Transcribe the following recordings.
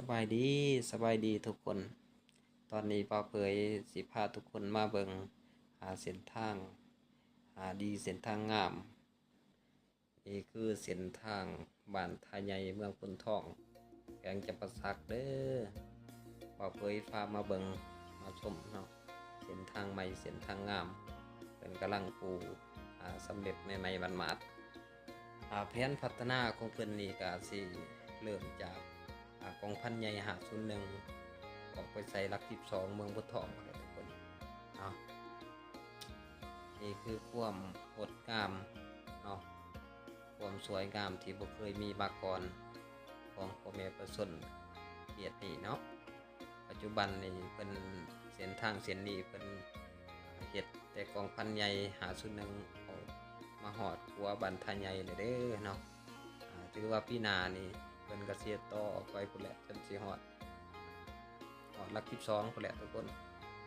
ສະບາຍດີ, ສະບາຍດີທຸກຄົນ. ຕອນນີ້ບ່າວເຜີຍຊິພາທຸກຄົນມາເບິ່ງ ຫາເສັ້ນທາງ ຫາດີເສັ້ນທາງງາມ. ນີ້ຄືເສັ້ນທາງບ້ານທ່າໃຫຍ່ ເມືອງໂພນທອງ ແຂວງຈຳປາສັກເດີ. ບ່າວເຜີຍພາມາເບິ່ງມາຊົມເນາະ ເສັ້ນທາງໃໝ່ ເສັ້ນທາງງາມ ເພິ່ນກຳລັງປູ ອາ ສຳເລັດໃໝ່ໆ ໝາດໆ. ອາ ແຜນພັດທະນາຂອງເພິ່ນນີ້ກະຊິເລີ່ມຈາກ ອາ ກອງພັນໃຫຍ່ຫ້າສູນໜຶ່ງ ອອກໄປໃສ່ຫຼັກສິບສອງ ເມືອງໂພນທອງພຸ້ນແຫຼະທຸກຄົນເນາະ. ນີ້ຄືຄວາມງົດງາມເນາະ ຄວາມສວຍງາມທີ່ບໍ່ເຄີຍມີມາກ່ອນ ຂອງພໍ່ແມ່ປະຊາຊົນເຂດນີ້ເນາະ. ປັດຈຸບັນນີ້ເພິ່ນ ເສັ້ນທາງເສັ້ນນີ້ເພິ່ນເຮັດແຕ່ກອງພັນໃຫຍ່ຫ້າສູນໜຶ່ງ ເອົາມາຮອດຂົວບ້ານທ່າໃຫຍ່ແລ້ວເດີເນາະ. ອາ ຖືວ່າປີໜ້ານີ້ເພິ່ນກະຊິເຮັດຕໍ່ອອກໄປພຸ້ນແຫຼະ ຈົນຊິຮອດ ຮອດຫຼັກສິບສອງພຸ້ນແຫຼະທຸກຄົນ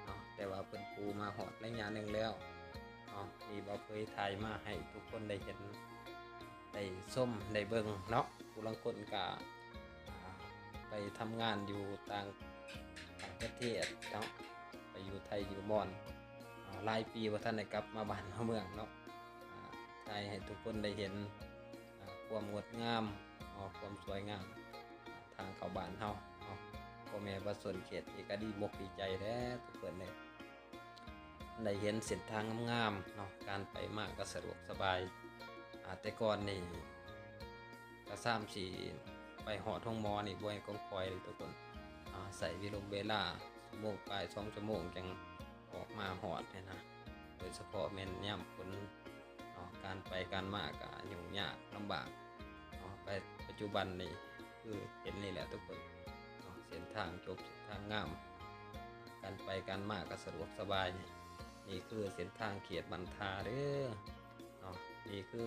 ເນາະ. ແຕ່ວ່າເພິ່ນປູມາຮອດໄລຍະໜຶ່ງແລ້ວເນາະ. ນີ້ບ່າວເຜີຍຖ່າຍມາໃຫ້ທຸກຄົນໄດ້ເຫັນ ໄດ້ຊົມ ໄດ້ເບິ່ງເນາະ. ຜູ້ລາງຄົນກະ ອາ ໄປທຳງານຢູ່ຕ່າງ ຕ່າງປະເທດເນາະ ໄປຢູ່ໄທຢູ່ມອນ ອາ ຫຼາຍປີບໍ່ທັນໄດ້ກັບມາບ້ານມາເມືອງເນາະ. ອາ ຖ່າຍໃຫ້ທຸກຄົນໄດ້ເຫັນ ອາ ຄວາມງົດງາມເນາະ ຄວາມສວຍງາມ ອາ ທາງເຂົ້າບ້ານເຮົາເນາະ. ພໍ່ແມ່ປະຊາຊົນເຂດນີ້ກະດີອົກດີໃຈແຫຼະທຸກຄົນເອີຍ ໄດ້ເຫັນເສັ້ນທາງງາມໆເນາະ ການໄປມາກະສະດວກສະບາຍ. ອາ ແຕ່ກ່ອນນີ້ກະຊາມຊິໄປຮອດໂຮງໝໍນີ້ບໍ່ແມ່ນຂອງຂ້ອຍເລີຍທຸກຄົນ. ອາ ໃຊ້ເວລົງເວລາຊົ່ວໂມງປາຍ ສອງຊົ່ວໂມງ ຈັ່ງອອກມາຮອດຫັ້ນນະ. ໂດຍສະເພາະແມ່ນຍາມຝົນເນາະ ການໄປການມາກະຫຍຸ້ງຍາກລຳບາກເນາະ. ປັດຈຸບັນນີ້ຄືເຫັນນີ້ແຫຼະທຸກຄົນເນາະ ເສັ້ນທາງຈົບ ເສັ້ນທາງງາມ ການໄປການມາກະສະດວກສະບາຍ. ນີ້ຄືເສັ້ນທາງເຂດບ້ານທ່າເດີເນາະ. ນີ້ຄື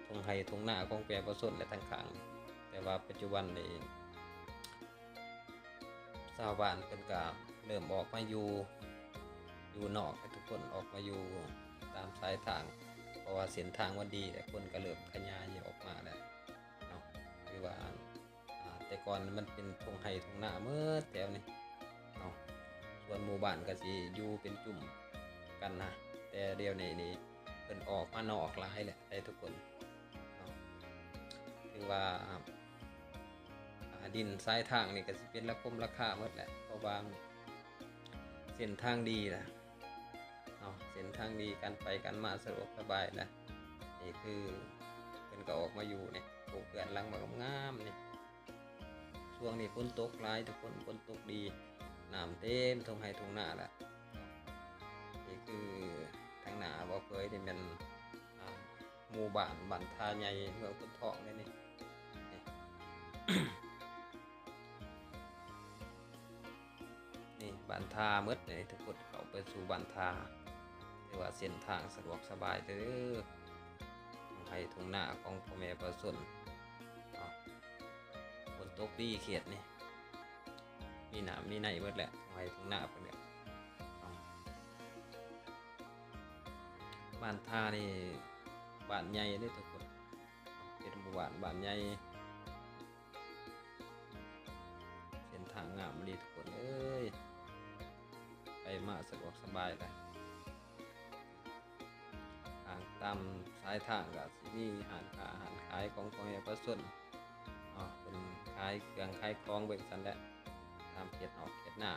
ທົ່ງໄຮ່ທົ່ງນາຂອງປະຊາຊົນແຫຼະທາງຂ້າງ. ແຕ່ວ່າປັດຈຸບັນນີ້ ຊາວບ້ານເພິ່ນກະເລີ່ມອອກມາຢູ່ ຢູ່ນອກໃຫ້ທຸກຄົນອອກມາຢູ່ຕາມສາຍທາງ ເພາະວ່າເສັ້ນທາງມັນດີແລ້ວ ຄົນກະເລີ່ມຂະຫຍາຍອອກມາແລ້ວເນາະ. ຄືວ່າ ອາ ແຕ່ກ່ອນມັນເປັນທົ່ງໄຮ່ທົ່ງນາໝົດແຖວນີ້ເນາະ. ສ່ວນໝູ່ບ້ານກະຊິຢູ່ເປັນຈຸ້ມກັນນະ ແຕ່ດຽວນີ້ນີ້ເພິ່ນອອກມານອກຫຼາຍແລ້ວເດ້ທຸກຄົນເນາະ. ຖືວ່າ ອາ ດິນສາຍທາງນີ້ກະຊິເປັນລະຄົມລະຄາໝົດແຫຼະ ເພາະວ່າເສັ້ນທາງດີລະເນາະ ເສັ້ນທາງດີ ການໄປການມາສະດວກສະບາຍລະ. ນີ້ຄືເພິ່ນກະອອກມາຢູ່ນີ້ ປູກເຮືອນຫຼັງບັກງາມໆນີ້. ຊ່ວງນີ້ຝົນຕົກຫຼາຍທຸກຄົນ ຝົນຕົກດີ ນ້ຳເຕັມທົ່ງໄຮ່ທົ່ງນາລະ. ນີ້ຄືທາງໜ້າບ່າວເຜີຍນີ້ແມ່ນ ອາ ໝູ່ບ້ານ ບ້ານທ່າໃຫຍ່ ເມືອງໂພນທອງເດ້ນີ້. ນີ້ ນີ້ບ້ານທ່າໝົດນີ້ ທຸກຄົນເຂົ້າໄປສູ່ບ້ານທ່າ ຖືວ່າເສັ້ນທາງສະດວກສະບາຍເດີ. ທົ່ງໄຮ່ທົ່ງນາຂອງພໍ່ແມ່ປະຊາຊົນເນາະ. ຝົນຕົກດີເຂດນີ້ ມີນ້ຳມີໃນໝົດແຫຼະ ທົ່ງໄຮ່ທົ່ງນາເພິ່ນເນາະ. ບ້ານທ່ານີ້ບ້ານໃຫຍ່ເດ້ທຸກຄົນ ເປັນໝູ່ບ້ານ ບ້ານໃຫຍ່. ເສັ້ນທາງງາມອີ່ຫຼີທຸກຄົນເອີຍ ໄປມາສະດວກສະບາຍລະ. ທາງຕາມສາຍທາງກະຊິມີຮ້ານຄ້າຮ້ານຂາຍຂອງພໍ່ແມ່ປະຊາຊົນເນາະ ເພິ່ນຂາຍເຄື່ອງຂາຍຂອງໄວ້ຊັ້ນແຫຼະ ຕາມເຂດນອກເຂດນາ.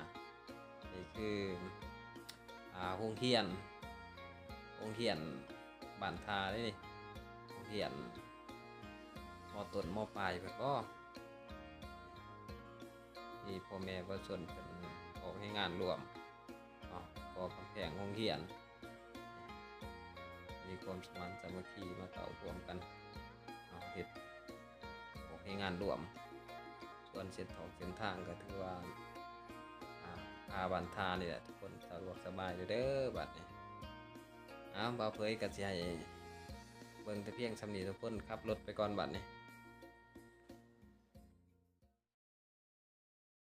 ນີ້ຄື ອາ ໂຮງຮຽນ ໂຮງຮຽນບ້ານທ່າເດ້ນີ້ ໂຮງຮຽນ ມໍຕົ້ນມໍປາຍເພິ່ນບໍ ມີພໍ່ແມ່ປະຊາຊົນເພິ່ນອອກແຮງງານຮ່ວມເນາະ ກໍ່ກຳແພງໂຮງຮຽນ ມີຄວາມສະໝັ້ນສາມັກຄີມາເຕົ້າຮ່ວມກັນເນາະ ເຮັດອອກແຮງງານຮ່ວມ. ສ່ວນເສັ້ນທອກເສັ້ນທາງກະຖືວ່າ ອາ ພາບ້ານທ່ານີ້ແຫຼະທຸກຄົນ ສະດວກສະບາຍເດີບາດນີ້. ອ້າວ ບ່າວເຜີຍກະຊິໃຫ້ເບິ່ງແຕ່ພຽງສ່ຳນີ້ທຸກຄົນ ຂັບລົດໄປກ່ອນບາດນີ້